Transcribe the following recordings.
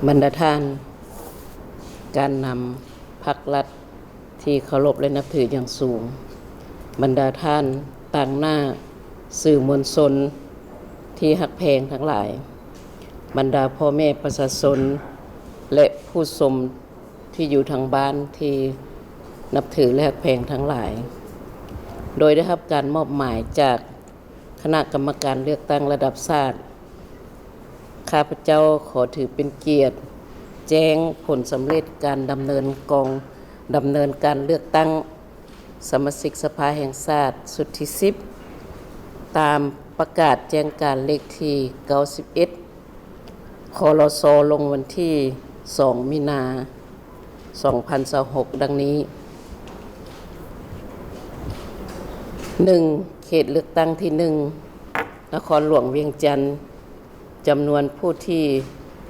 ບັນດາທ່ານການນຳພັກລັດທີ່ເຄົາລົບ ແລະ ນັບຖືຢ່າງສູງ, ບັນດາທ່ານຕາງໜ້າສື່ມວນຊົນທີ່ຮັກແພງທັງຫຼາຍ, ບັນດາພໍ່ແມ່ປະຊາຊົນ ແລະ ຜູ້ຊົມທີ່ຢູ່ທາງບ້ານທີ່ນັບຖື ແລະ ຮັກແພງທັງຫຼາຍ, ໂດຍໄດ້ຮັບການມອບໝາຍຈາກຄະນະກຳມະການເລືອກຕັ້ງລະດັບຊາດ, ຂ້າພະເຈົ້າຂໍຖືເປັນກຽດແຈ້ງຜົນສຳເລັດການດຳເນີນກອງ ດຳເນີນການເລືອກຕັ້ງສະມາຊິກສະພາແຫ່ງຊາດຊຸດທີສິບ ຕາມປະກາດແຈ້ງການເລກທີເກົ້າສິບເອັດ ຄລສ ລົງວັນທີສອງ ມີນາ ສອງພັນຊາວຫົກ ດັ່ງນີ້. ໜຶ່ງ ເຂດເລືອກຕັ້ງທີໜຶ່ງ ນະຄອນຫຼວງວຽງຈັນ, ຈຳນວນຜູ້ທີ່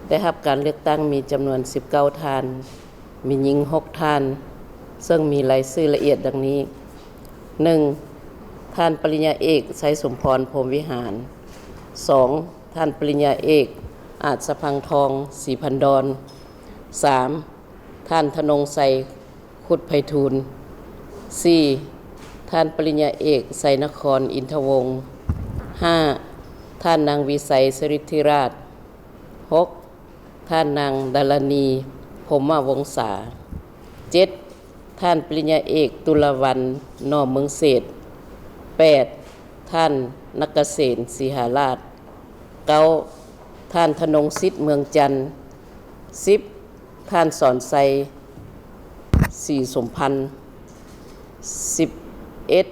ໄດ້ຮັບການເລືອກຕັ້ງມີຈຳນວນສິບເກົ້າທ່ານ, ມີຍິງຫົກທ່ານ, ເຊິ່ງມີລາຍຊື່ລະອຽດດັ່ງນີ້: ໜຶ່ງ ທ່ານປະລິນຍາເອກ ໄຊສົມພອນ ພົມວິຫານ, ສອງ ທ່ານປະລິນຍາເອກ ອາດສະພັງທອງ ສີພັນດອນ, ສາມ ທ່ານທະນົງໄຊ ຄຸດໄພທູນ, ສີ່ ທ່ານປະລິນຍາເອກ ໄຊນະຄອນ ອິນທະວົງ, ຫ້າ ທ່ານນາງ ວິໄຊ ສະລິດທິລາດ, ຫົກ ທ່ານນາງ ດາລະນີ ພົມມະວົງສາ, ເຈັດ ທ່ານປະລິນຍາເອກ ຕຸລາວັນ ໜໍ່ເມືອງເສດ, ແປດ ທ່ານ ນັກກະເສນ ສີຫາລາດ, ເກົ້າ ທ່ານ ທະນົງສິດ ເມືອງຈັນ, ສິບ ທ່ານ ສອນໄຊ ສີສົມພັນ, ສິບເອັດ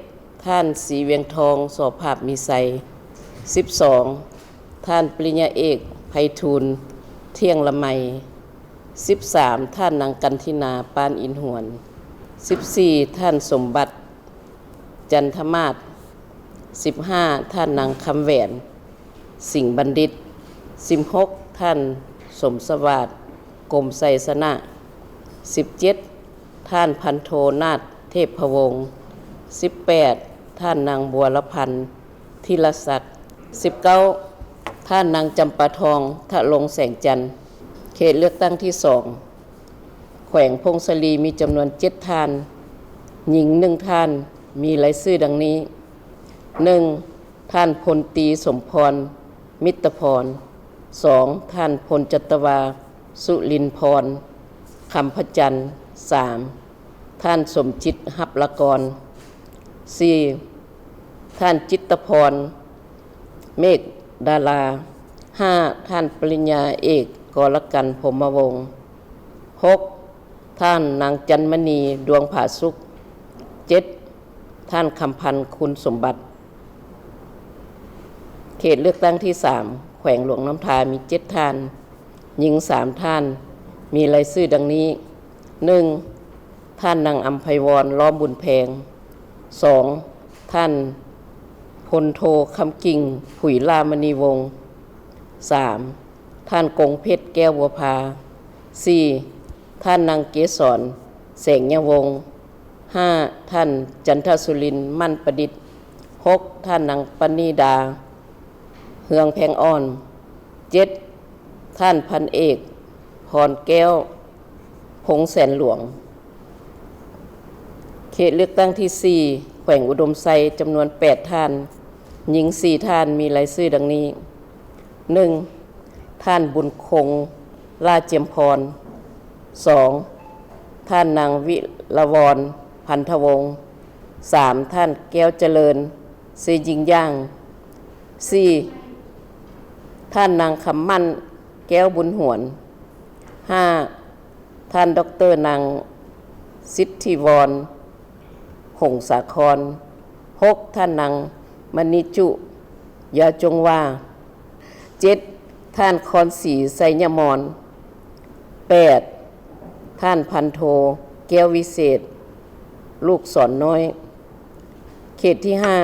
ທ່ານ ສີວຽງທອງ ສໍພາບມີໄຊ, ສິບສອງ ທ່ານປະລິນຍາເອກ ໄພທູນ ທ່ຽງລະໄມ, ສິບສາມ ທ່ານນາງ ກັນທິນາ ປານອິນຫວນ, ສິບສີ່ ທ່ານ ສົມບັດ ຈັນທະມາດ, ສິບຫ້າ ທ່ານນາງ ຄຳແຫວນ ສິງບັນດິດ, ສິບຫົກ ທ່ານ ສົມສະຫວາດ ກົມໄຊຊະນະ, ສິບເຈັດ ທ່ານ ພັນໂທ ນາດ ເທບພະວົງ, ສິບແປດ ທ່ານນາງ ບົວລະພັນ ທິລະສັກ, ສິບເກົ້າ ທ່ານນາງ ຈຳປາທອງ ທະລົງແສງຈັນ. ເຂດເລືອກຕັ້ງທີສອງ ແຂວງຜົ້ງສາລີ ມີຈຳນວນເຈັດທ່ານ, ຍິງໜຶ່ງທ່ານ, ມີລາຍຊື່ດັ່ງນີ້: ໜຶ່ງ ທ່ານພົນຕີ ສົມພອນ ມິດຕະພອນ, ສອງ ທ່ານພົນຈັດຕະວາ ສຸລິນພອນ ຄຳພະຈັນ, ສາມ ທ່ານ ສົມຈິດ ຮັບລະກອນ, ສີ່ ທ່ານ ຈິດຕະພອນ ເມກດາລາ, ຫ້າ ທ່ານປະລິນຍາເອກ ກໍລະກັນ ພົມມະວົງ, ຫົກ ທ່ານນາງ ຈັນມະນີ ດວງຜາສຸກ, ເຈັດ ທ່ານ ຄຳພັນ ຄຸນສົມບັດ. ເຂດເລືອກຕັ້ງທີສາມ ແຂວງຫຼວງນ້ຳທາ ມີເຈັດທ່ານ, ຍິງສາມທ່ານ, ມີລາຍຊື່ດັ່ງນີ້: ໜຶ່ງ ທ່ານນາງ ອຳໄພວອນ ລ້ອມບຸນແພງ, ສອງ ທ່ານພົນໂທ ຄຳກິ່ງ ຜຸຍຫຼ້າມະນີວົງ, ສາມ ທ່ານ ກົງເພັດ ແກ້ວບົວພາ, ສີ່ ທ່ານນາງ ເກສອນ ແສງຍະວົງ, ຫ້າ ທ່ານ ຈັນທະສຸລິນ ໝັ້ນປະດິດ, ຫົກ ທ່ານນາງ ປະນີດາ ເຮືອງແພງອ່ອນ, ເຈັດ ທ່ານພັນເອກ ພອນແກ້ວ ພົງແສນຫຼວງ. ເຂດເລືອກຕັ້ງທີສີ່ ແຂວງອຸດົມໄຊ ຈຳນວນແປດທ່ານ, ຍິງສີ່ທ່ານ, ມີລາຍຊື່ດັ່ງນີ້: ໜຶ່ງ ທ່ານ ບຸນຄົງ ຫຼ້າຈຽມພອນ, ສອງ ທ່ານນາງ ວິລະວອນ ພັນທະວົງ, ສາມ ທ່ານ ແກ້ວຈະເລີນ ເຊຢິງຢ່າງ, ສີ່ ທ່ານນາງ ຄຳໝັ້ນ ແກ້ວບຸນຫວນ, ຫ້າ ທ່ານ ດອກເຕີ ນາງ ສິດທິວອນ ຫົງສາຄອນ, ຫົກ ທ່ານນາງ ມະນິຈຸ ຢາຈົງວາ, ເຈັດ ທ່ານ ຄອນສີ ໄຊຍະມອນ, ແປດ ທ່ານ ພັນໂທ ແກ້ວວິເສດ ລູກສອນນ້ອຍ. ເຂດທີຫ້າ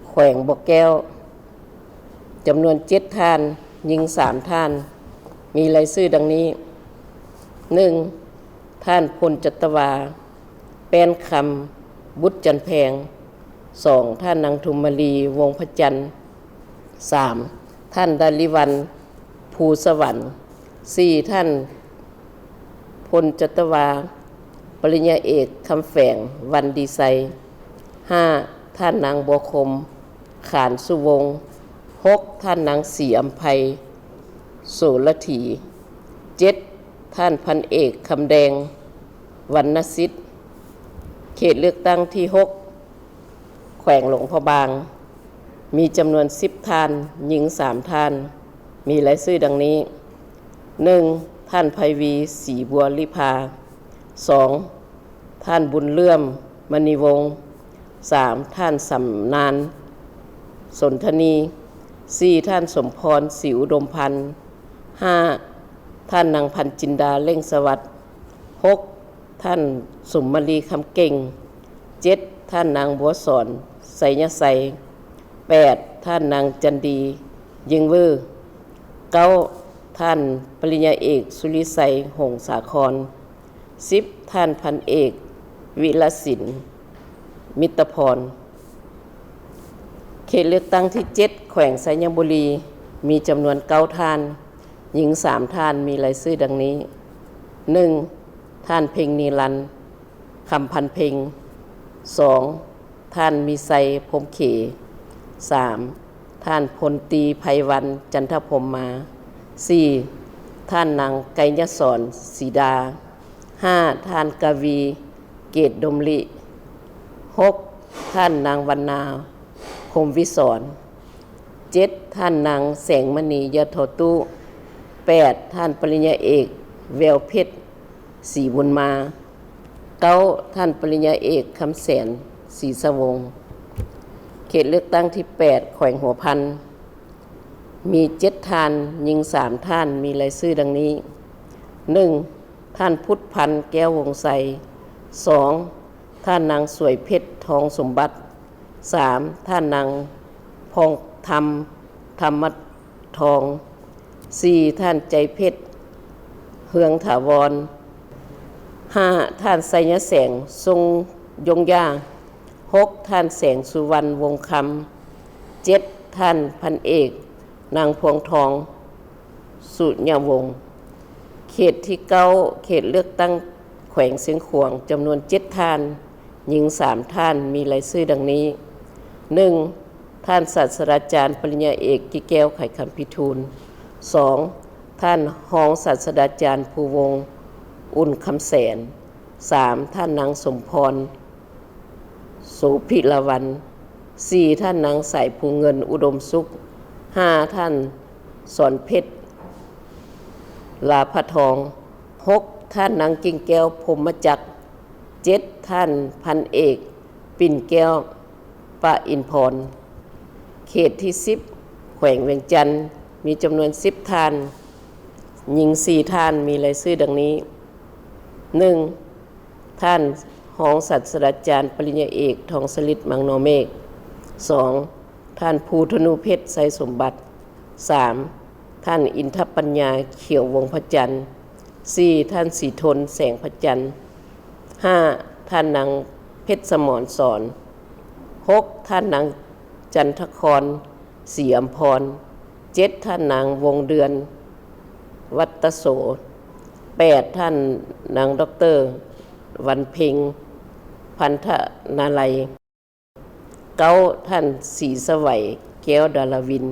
ແຂວງບໍ່ແກ້ວ ຈຳນວນເຈັດທ່ານ, ຍິງສາມທ່ານ, ມີລາຍຊື່ດັ່ງນີ້: ໜຶ່ງ ທ່ານພົນຈັດຕະວາ ແປ້ນຄຳ ບຸດຈັນແພງ, ສອງ ທ່ານນາງ ທຸມມະລີ ວົງພະຈັນ, ສາມ ທ່ານ ດາລິວັນ ພູສະຫວັນ, ສີ່ ທ່ານ ພົນຈັດຕະວາ ປະລິນຍາເອກ ຄຳແຝງ ວັນດີໄຊ. ຫ້າ ທ່ານນາງ ບົວຄົມ ຂານສຸວົງ. ຫົກ ທ່ານນາງ ສີອຳໄພ ໂສລະຖີ. ເຈັດ ທ່ານພັນເອກ ຄຳແດງ ວັນນະສິດ. ເຂດເລືອກຕັ້ງທີຫົກ ແຂວງຫຼວງພະບາງ ມີຈຳນວນສິບທ່ານ, ຍິງສາມທ່ານ. ມີລາຍຊື່ດັ່ງນີ້: ໜຶ່ງ ທ່ານ ໄພວີ ສີບົວລິພາ. ສອງ ທ່ານ ບຸນເລື່ອມ ມະນີວົງ. ສາມ ທ່ານ ສຳນານ ສົນທະນີ. ສີ່ ທ່ານ ສົມພອນ ສີອຸດົມພັນ. ຫ້າ ທ່ານ ນາງ ພັນຈິນດາ ເລັ່ງສະຫວັດ. ຫົກ ທ່ານ ສົມມາລີ ຄຳເກັ່ງ. ເຈັດ ທ່ານນາງ ບົວສອນ ໄຊຍະໄຊ. ແປດ ທ່ານນາງ ຈັນດີ ຢິງວື. ເກົ້າ ທ່ານປະລິນຍາເອກ ສຸລິໄຊ ຫົງສາຄອນ. ສິບ ທ່ານພັນເອກ ວິລະສິນ ມິດຕະພອນ. ເຂດເລືອກຕັ້ງທີເຈັດ ແຂວງໄຊຍະບູລີ ມີຈຳນວນເກົ້າທ່ານ, ຍິງສາມທ່ານ. ມີລາຍຊື່ດັ່ງນີ້: ໜຶ່ງ ທ່ານ ເພັງນີລັນ ຄຳພັນເພັງ. ສອງ ທ່ານ ມີໄຊ ພົມເຂ. ສາມ ທ່ານ ພົນຕີ ໄພວັນ ຈັນທະພົມມາ. ສີ່ ທ່ານນາງ ໄກຍະສອນ ສີດາ. ຫ້າ ທ່ານ ກະວີ ເກດດົມລິ. ຫົກ ທ່ານນາງ ວັນນາ ພົມວິສອນ. ເຈັດ ທ່ານນາງ ແສງມະນີ ຍະທໍຕູ້. ແປດ ທ່ານປະລິນຍາເອກ ແວວເພັດ ສີບຸນມາ. ເກົ້າ ທ່ານປະລິນຍາເອກ ຄຳແສນ ສີສະວົງ. ເຂດເລືອກຕັ້ງທີແປດ ແຂວງຫົວພັນ ມີເຈັດທ່ານ, ຍິງສາມທ່ານ. ມີລາຍຊື່ດັ່ງນີ້: ໜຶ່ງ ທ່ານ ພຸດພັນ ແກ້ວວົງໄຊ. ສອງ ທ່ານນາງ ສວຍເພັດ ທອງສົມບັດ. ສາມ ທ່ານນາງ ພອງທຳ ທຳມະທອງ. ສີ່ ທ່ານ ໃຈເພັດ ເຮືອງຖາວອນ. ຫ້າ ທ່ານ ໄຊຍະແສງ ຊົງຍົງຢາ. ຫົກ ທ່ານ ແສງສຸວັນ ວົງຄຳ. ເຈັດ ທ່ານ ພັນເອກ ນາງ ພວງທອງ ສຸຍະວົງ. ເຂດທີເກົ້າ ເຂດເລືອກຕັ້ງແຂວງຊຽງຂວາງ ຈຳນວນເຈັດທ່ານ, ຍິງສາມທ່ານ. ມີລາຍຊື່ດັ່ງນີ້: ໜຶ່ງ ທ່ານ ສາດສະດາຈານ ປະລິນຍາເອກ ກິແກ້ວ ໄຂຄຳພິທູນ. ສອງ ທ່ານ ຮອງສາດສະດາຈານ ພູວົງ ອຸ່ນຄຳແສນ. ສາມ ທ່ານນາງ ສົມພອນ ໂສພິລາວັນ. ສີ່ ທ່ານນາງ ສາຍພູເງິນ ອຸດົມສຸກ. ຫ້າ ທ່ານ ສອນເພັດ ລາພະທອງ. ຫົກ ທ່ານນາງ ກິ່ງແກ້ວ ພົມມະຈັກ. ເຈັດ ທ່ານ ພັນເອກ ປິ່ນແກ້ວ ປະອິນພອນ. ເຂດທີສິບ ແຂວງວຽງຈັນ ມີຈຳນວນສິບທ່ານ, ຍິງສີ່ທ່ານ. ມີລາຍຊື່ດັ່ງນີ້: ໜຶ່ງ ທ່ານຮອງສາດສະດາຈານ ປະລິນຍາເອກ ທອງສະລິດ ມັງນໍເມກ. ສອງ ທ່ານ ພູທະນູເພັດ ໄຊສົມບັດ. ສາມ ທ່ານ ອິນທະປັນຍາ ຂຽວວົງພະຈັນ. ສີ່ ທ່ານ ສີທົນ ແສງພະຈັນ. ຫ້າ ທ່ານນາງ ເພັດສະໝອນສອນ. ຫົກ ທ່ານນາງ ຈັນທະຄອນ ສີອຳພອນ. ເຈັດ ທ່ານນາງ ວົງເດືອນ ວັດຕະໂສ. ແປດ ທ່ານນາງ ດອກເຕີ ວັນເພັງ ພັນທະນາໄລ. ເກົ້າ ທ່ານ ສີສະໄຫວ ແກ້ວດາລາວິນ.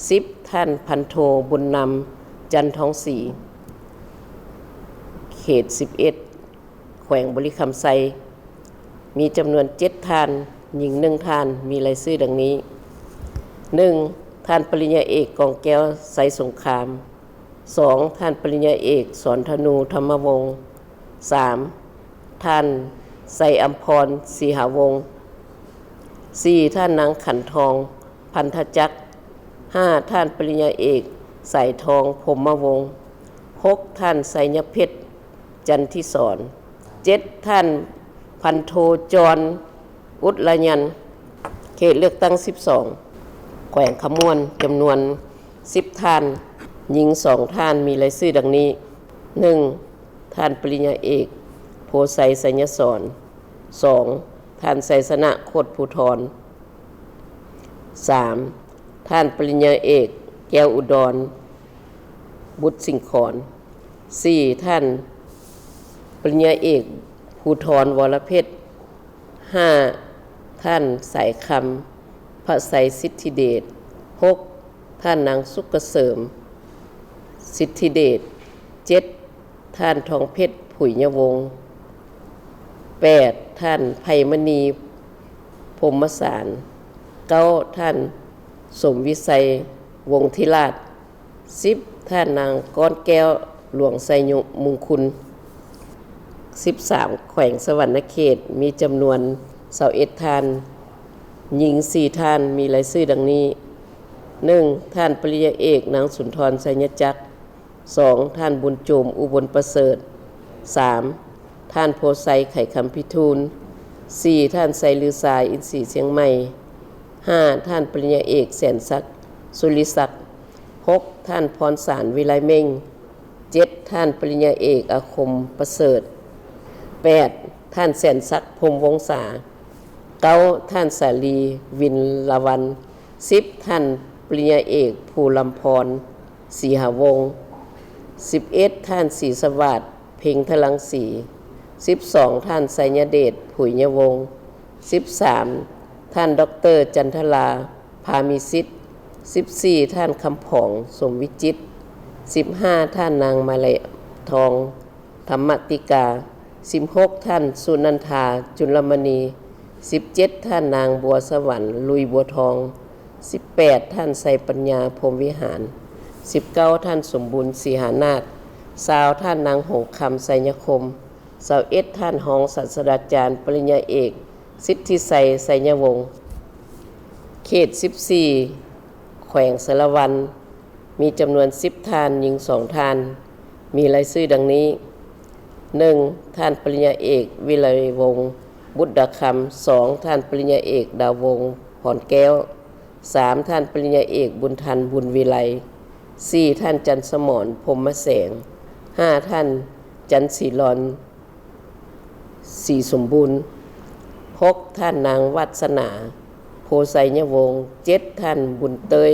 ສິບ ທ່ານ ພັນໂທ ບຸນນຳ ຈັນທອງສີ. ເຂດສິບເອັດ ແຂວງບໍລິຄຳໄຊ ມີຈຳນວນເຈັດທ່ານ, ຍິງໜຶ່ງທ່ານ. ມີລາຍຊື່ດັ່ງນີ້: ໜຶ່ງ ທ່ານປະລິນຍາເອກ ກອງແກ້ວ ໄຊສົງຄາມ. ສອງ ທ່ານປະລິນຍາເອກ ສອນທະນູ ທຳມະວົງ. ສາມ ທ່ານ ໄຊອຳພອນ ສີຫາວົງ. ສີ່ ທ່ານນາງ ຂັນທອງ ພັນທະຈັກ. ຫ້າ ທ່ານປະລິນຍາເອກ ສາຍທອງ ພົມມະວົງ. ຫົກ ທ່ານ ໄຊຍະເພັດ ຈັນທິສອນ. ເຈັດ ທ່ານ ພັນໂທ ຈອນ ອຸດລະຍັນ. ເຂດເລືອກຕັ້ງສິບສອງ ແຂວງຂະມ່ວນ ຈຳນວນສິບທ່ານ, ຍິງສອງທ່ານ. ມີລາຍຊື່ດັ່ງນີ້: ໜຶ່ງ ທ່ານປະລິນຍາເອກ ໂພໄຊ ໄຊຍະສອນ. ສອງ ທ່ານ ໄຊຊະນະ ໂຄດພູທອນ. ສາມ ທ່ານປະລິນຍາເອກ ແກ້ວອຸດອນ ບຸດສິງຂອນ. ສີ່ ທ່ານປະລິນຍາເອກ ພູທອນ ວໍລະເພັດ. ຫ້າ ທ່ານ ສາຍຄຳ ພະໄຊສິດທິເດດ. ຫົກ ທ່ານນາງ ສຸກກະເສີມ ສິດທິເດດ. ເຈັດ ທ່ານ ທອງເພັດ ຜຸຍຍະວົງ. ແປດ ທ່ານ ໄພມະນີ ພົມມະສານ. ເກົ້າ ທ່ານ ສົມວິໄຊ ວົງທິລາດ. ສິບ ທ່ານນາງ ກ້ອນແກ້ວ ຫຼວງໄຊຍະມຸງຄຸນ. ສິບສາມ ແຂວງສະຫວັນນະເຂດ ມີຈຳນວນ ຊາວເອັດ ທ່ານ, ຍິງ ສີ່ ທ່ານ, ມີລາຍຊື່ດັ່ງນີ້: ໜຶ່ງ ທ່ານປະລິນຍາເອກ ນາງ ສຸນທອນ ໄຊຍະຈັກ. ສອງ ທ່ານ ບຸນໂຈມ ອຸບົນປະເສີດ. ສາມ ທ່ານ ໂພໄຊ ໄຂຄຳພິທູນ. ສີ່ ທ່ານ ໄຊລືຊາ ອິນສີຊຽງໃໝ່. ຫ້າ ທ່ານປະລິນຍາເອກ ແສນສັກ ສຸລິສັກ. ຫົກ ທ່ານ ພອນສານ ວິໄລເມັ່ງ. ເຈັດ ທ່ານປະລິນຍາເອກ ອາຄົມ ປະເສີດ. ແປດ ທ່ານ ແສນສັກ ພົມວົງສາ. ເກົ້າ ທ່ານ ສາລີ ວິນລາວັນ. ສິບ ທ່ານປະລິນຍາເອກ ພູລຳພອນ ສີຫາວົງ. ສິບເອັດ ທ່ານ ສີສະຫວາດ ເພັງທະລັງສີ. ສິບສອງ ທ່ານ ໄຊຍະເດດ ຜຸຍຍະວົງ. ສິບສາມ ທ່ານ ດອກເຕີ ຈັນທະລາ ພາມີສິດ. ສິບສີ່ ທ່ານ ຄຳຜອງ ສົມວິຈິດ. ສິບຫ້າ ທ່ານນາງ ມາໄລທອງ ທຳມະຕິກາ. ສິບຫົກ ທ່ານ ສຸນັນທາ ຈຸນລະມະນີ. ສິບເຈັດ ທ່ານນາງ ບົວສະຫວັນ ລຸຍບົວທອງ. ສິບແປດ ທ່ານ ໄຊປັນຍາ ພົມວິຫານ. ສິບເກົ້າ ທ່ານ ສົມບູນ ສີຫານາດ. ຊາວ ທ່ານນາງ ຫົງຄຳ ໄຊຍະຄົມ. ຊາວເອັດ ທ່ານຮອງສາດສະດາຈານ ປະລິນຍາເອກ ສິດທິໄຊ ໄຊຍະວົງ. ເຂດສິບສີ່ ແຂວງສາລະວັນ ມີຈຳນວນສິບທ່ານ, ຍິງສອງທ່ານ, ມີລາຍຊື່ດັ່ງນີ້: ໜຶ່ງ ທ່ານປະລິນຍາເອກ ວິໄລວົງ ບຸດດາຄຳ. ສອງ ທ່ານປະລິນຍາເອກ ດາວົງ ພອນແກ້ວ. ສາມ ທ່ານປະລິນຍາເອກ ບຸນທັນ ບຸນວິໄລ. ສີ່ ທ່ານ ຈັນສະໝອນ ພົມມະແສງ. ຫ້າ ທ່ານ ຈັນສີລອນ ສີສົມບູນ. ຫົກ ທ່ານນາງ ວັດສະໜາ ໂພໄຊຍະວົງ. ເຈັດ ທ່ານ ບຸນເຕີຍ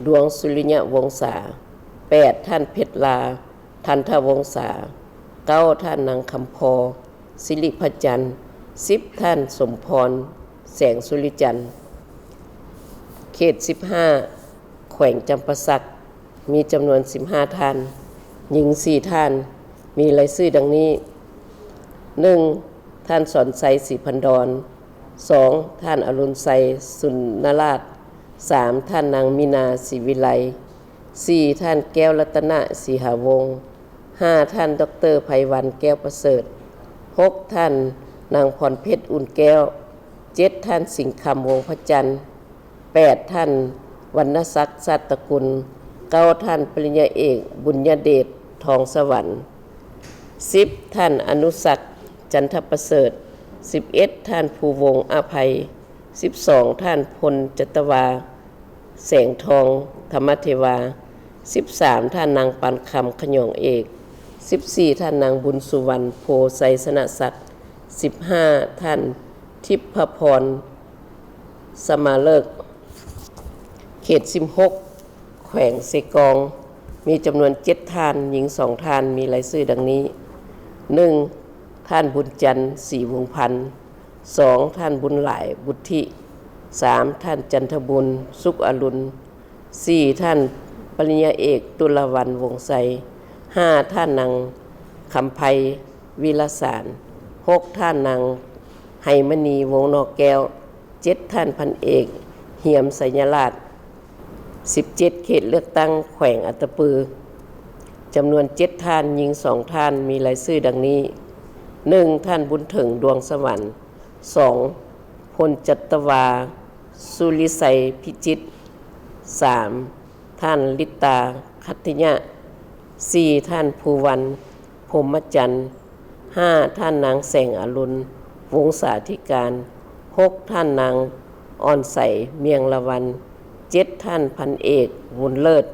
ດວງສຸລິຍະວົງສາ. ແປດ ທ່ານ ເພັດລາ ທັນທະວົງສາ. ເກົ້າ ທ່ານນາງ ຄຳພໍ ສິລິພະຈັນ. ສິບ ທ່ານ ສົມພອນ ແສງສຸລິຈັນ. ເຂດສິບຫ້າ ແຂວງຈຳປາສັກ ມີຈຳນວນສິບຫ້າທ່ານ, ຍິງສີ່ທ່ານ, ມີລາຍຊື່ດັ່ງນີ້: ໜຶ່ງ ທ່ານ ສອນໄຊ ສີພັນດອນ. ສອງ ທ່ານ ອະລຸນໄຊ ສຸນນະລາດ. ສາມ ທ່ານນາງ ມີນາ ສີວິໄລ. ສີ່ ທ່ານ ແກ້ວລັດຕະນະ ສີຫາວົງ. ຫ້າ ທ່ານ ດອກເຕີ ໄພວັນ ແກ້ວປະເສີດ. ຫົກ ທ່ານນາງ ພອນເພັດ ອຸ່ນແກ້ວ. ເຈັດ ທ່ານ ສິງຄຳ ວົງພະຈັນ. ແປດ ທ່ານ ວັນນະສັກ ຊາດຕະກຸນ. ເກົ້າ ທ່ານ ປະລິນຍາເອກ ບຸນຍະເດດ ທອງສະຫວັນ. ສິບ ທ່ານ ອະນຸສັກ ຈັນທະປະເສີດ. ສິບເອັດ ທ່ານ ພູວົງ ອະໄພ. ສິບສອງ ທ່ານ ພົນຈັດຕະວາ ແສງທອງ ທຳມະເທວາ. ສິບສາມ ທ່ານນາງ ປານຄຳ ຂະຫຍອງເອກ. ສິບສີ່ ທ່ານນາງ ບຸນສຸວັນ ໂພໄຊຊະນະສັກ. ສິບຫ້າ ທ່ານ ທິບພະພອນ ສະມາເລີກ. ເຂດສິບຫົກ ແຂວງເຊກອງ ມີຈຳນວນເຈັດທ່ານ, ຍິງສອງທ່ານ, ມີລາຍຊື່ດັ່ງນີ້: ໜຶ່ງ ທ່ານ ບຸນຈັນ ສີວົງພັນ. ສອງ ທ່ານ ບຸນຫຼາຍ ບຸດທິ. ສາມ ທ່ານ ຈັນທະບຸນ ສຸກອະລຸນ. ສີ່ ທ່ານ ປະລິນຍາເອກ ຕຸລາວັນ ວົງໄຊ. ຫ້າ ທ່ານນາງ ຄຳໄພ ວິລະສານ. ຫົກ ທ່ານນາງ ໄຮມະນີ ວົງນອກແກ້ວ. ເຈັດ ທ່ານ ພັນເອກ ຫຽມ ໄຊຍະລາດ. ສິບເຈັດ ເຂດເລືອກຕັ້ງ ແຂວງອັດຕະປື ຈຳນວນເຈັດທ່ານ, ຍິງສອງທ່ານ, ມີລາຍຊື່ດັ່ງນີ້: ໜຶ່ງ ທ່ານ ບຸນເຖິງ ດວງສະຫວັນ. ສອງ ພົນຈັດຕະວາ ສຸລິໄຊ ພິຈິດ. ສາມ ທ່ານ ລິດຕາ ຂັດຕິຍະ. ສີ່ ທ່ານ ພູວັນ ພົມມະຈັນ. ຫ້າ ທ່ານນາງ ແສງອະລຸນ ວົງສາທິການ. ຫົກ ທ່ານນາງ ອ່ອນໃສ ມຽງລະວັນ. ເຈັດ ທ່ານ ພັນເອກ ບຸນເລີດ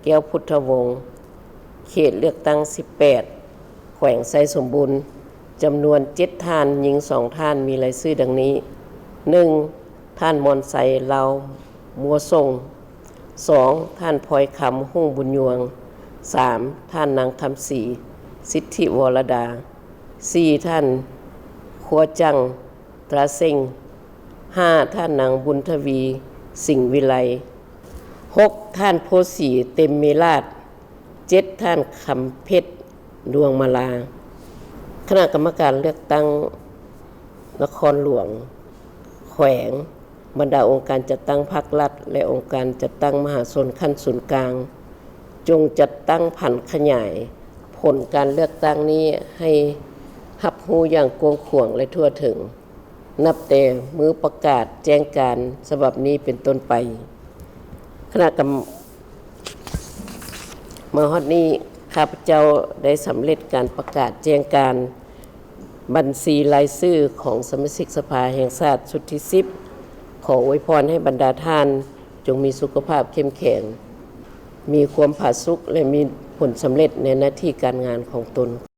ແກ້ວພຸດທະວົງ. ເຂດເລືອກຕັ້ງສິບແປດ ແຂວງໄຊສົມບູນ ຈຳນວນເຈັດທ່ານ, ຍິງສອງທ່ານ, ມີລາຍຊື່ດັ່ງນີ້: ໜຶ່ງ ທ່ານ ມອນໄຊ ລາວມົວສົ່ງ. ສອງ ທ່ານ ພອຍຄຳ ຮຸ່ງບຸນຍວງ. ສາມ ທ່ານນາງຄຳສີ ສິດທິວໍລະດາ, ສີ່ ທ່ານຄົວຈັງ ຕຣາເສັງ, ຫ້າ ທ່ານນາງບຸນທະວີ ສິງວິໄລ, ຫົກ ທ່ານໂພສີ ເຕັມມີລາດ, ເຈັດ ທ່ານຄຳເພັດ ດວງມາລາ. ຄະນະກຳມະການເລືອກຕັ້ງນະຄອນຫຼວງ, ແຂວງ, ບັນດາອົງການຈັດຕັ້ງພາກລັດ ແລະ ອົງການຈັດຕັ້ງມະຫາຊົນຂັ້ນສູນກາງ ຈົ່ງຈັດຕັ້ງຜັນຂະຫຍາຍຜົນການເລືອກຕັ້ງນີ້ໃຫ້ຮັບຮູ້ຢ່າງກວ້າງຂວາງ ແລະ ທົ່ວເຖິງ ນັບແຕ່ມື້ປະກາດແຈ້ງການສະບັບນີ້ເປັນຕົ້ນໄປ. ຄະນະກຳ ມາຮອດນີ້ ຂ້າພະເຈົ້າໄດ້ສຳເລັດການປະກາດແຈ້ງການບັນຊີລາຍຊື່ຂອງສະມາຊິກສະພາແຫ່ງຊາດຊຸດທີສິບ. ຂໍອວຍພອນໃຫ້ບັນດາທ່ານຈົ່ງມີສຸຂະພາບເຂັ້ມແຂງ, ມີຄວາມຜາສຸກ ແລະ ມີຜົນສຳເລັດໃນໜ້າທີ່ການງານຂອງຕົນ.